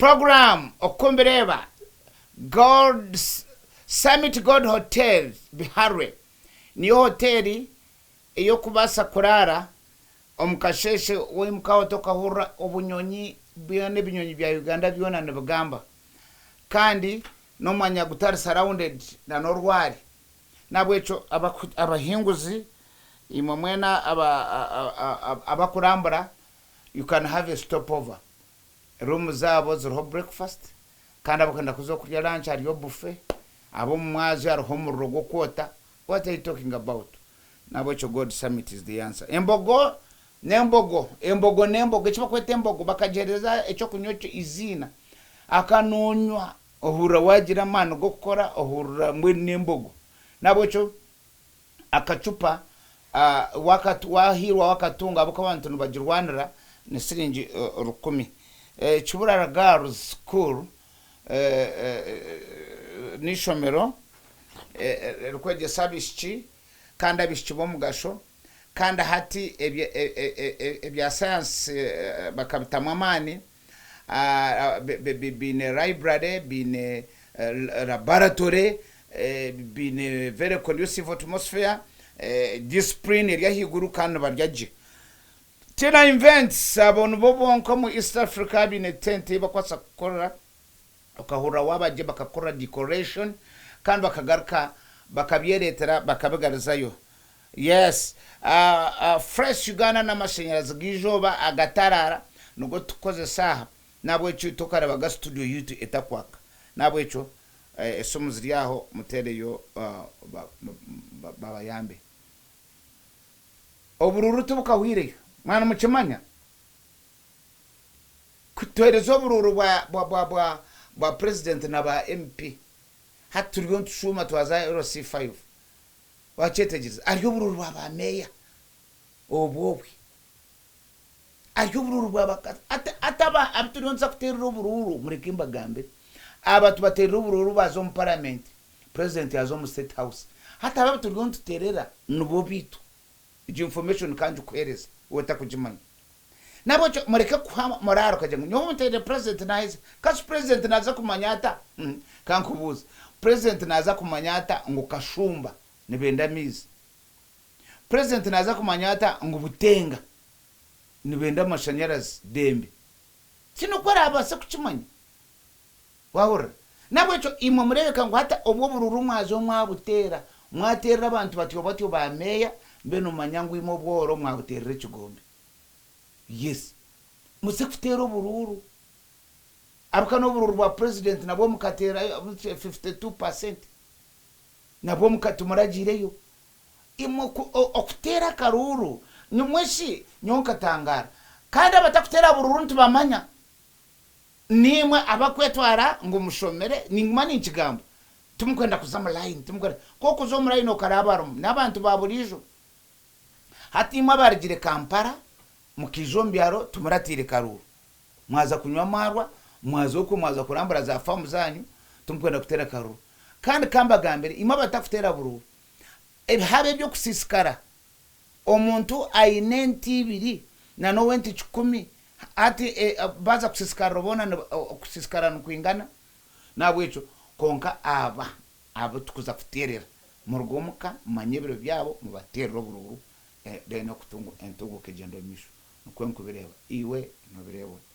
Program oku mbireeba Gold Summit Gold Hotel Biharwe niyo hoteeri ey'okubaasa kuraara omu kasheeshe waimuka oti okahurira obunyonyi byona ebinyonyi bya Uganda byona nibigamba kandi n'omwanya gutari surrounded na n'orwari nahabwekyo abahinguzi imwe mwena abakurambura you can have a stop over. Roomu zaabo ziriho breakfast kandi abarikwenda kuza okurya lunch hariyo buffet, ab'omu mwazyo hariho omuriro gw'okwota, what are you talking about? Nahabwekyo God summit is the answer. Embogo n'embogo, embogo n'embogo, eki barikweta embogo bakagiheereza eky'okunywa ekyo eiziina, akanoonywa ohurira waagira amaani g'okukora ohurira mbwenu n'embogo. Nahabwekyo Akacupa wahiirwa wakatunga ahabw'okuba abantu nibagirwanira ni siringi rukumi. Kiburara Girls School n'eishomero ririkwegyesa abaishiki kandi abaishiki b'omugasho kandi hati ebya sayansi bakabitamu amaani, baine library, baine laboratory, Baine very conducive atmosphere, discipline eri ahaiguru kandi nibarya gye. Tina Events abo nibo bonka omu East Africa abaine tent ei bakubaasa kukorera okahurira waaba gye bakakukorera decoration kandi bakagaruka bakabyereetera bakabigarizayo. Yes, Fresh Uganda n'amashanyarazi g'eizooba agataraara nigo tukukozesa aha n'ahabw'ekyo tokareebaga studio yaitu etakwaka n'ahabw'ekyo Esimu ziri aho mutereyo babayambe. Oburuuru tibukahwireyo mwana nimukimanya? Kutuhereza oburuuru bwa president na ba MP hati turiyo nitushuuma twaza LC5 wakyetegyereza hariyo oburuuru bwa ba meeya obwo obwe hariyo oburuuru bwa ba hati aba abu turiyo nituza kuteerera oburuuru mureke mbagambire aba tubateerera oburuuru baaza omu paramenti president yaaza omu state house hati aba abu turiyo nituteerera nibo baitu egyo information ka ngikuheereze iwe otakugimanya nahabwekyo mureke kuha morale okagira ngu nyowe nteerire president naaheza kasi president naaza kumanya ata ka nkubuuze president naaza kumanya ata ngu kashumba nibenda amaizi President naza kumanya ata ngu Butenga nibenda amashanyarazi Dembe? Tihaine oku arabaase kukimanya. Wahurira? Nahabwekyo imwe mureebeka ngu hati obwo obururu mwaza mwabuteera, mwateerera abantu batyo batyo ba meeya, mbwenu manya ngu imwe obworo mwabuteerera ekigombe. Yes. Muze kuteera oburuuru. Ahabw'okuba n'oburuuru bwa president nabwo mukateerayo 52%. Nabwo timuragiireyo. Imwe okuteera akaruuru nimwe shi? Nyowe nkatangaara. Kandi abatakuteera buruuru nitubamanya. Niimwe abakwetwara ngu mushomire, ninguma ninkigamba, timukwenda kuza omu layini, timukwenda. Ku orikuza omu layini okareeba abarimu, n'abantu ba buriijo. Hati imwe abarugire Kampala mukaija omu byaro timurataire karuuru. Mwaza kunywa amaarwa, mwaza okwo, mwaza kurambura za faamu zaanyu, timukwenda kuteera karuuru. Kandi ka mbagambire, imwe abatakuteera buruuru, Ebihabo eby'okusiisikara, Omuntu aine ente ibiri na n'ow'ente kikumi, hati baaza kusiisikarira boona okusiisikara nikwingana? N'ahabw'ekyo kwonka aba abu turikuza kuteerera, muruge omuka mumanye ebiro byabo mubateerere oburuuru then entunguuka egyende omu maisho. Nikwo nkubireeba. Iwe noobireeba ota?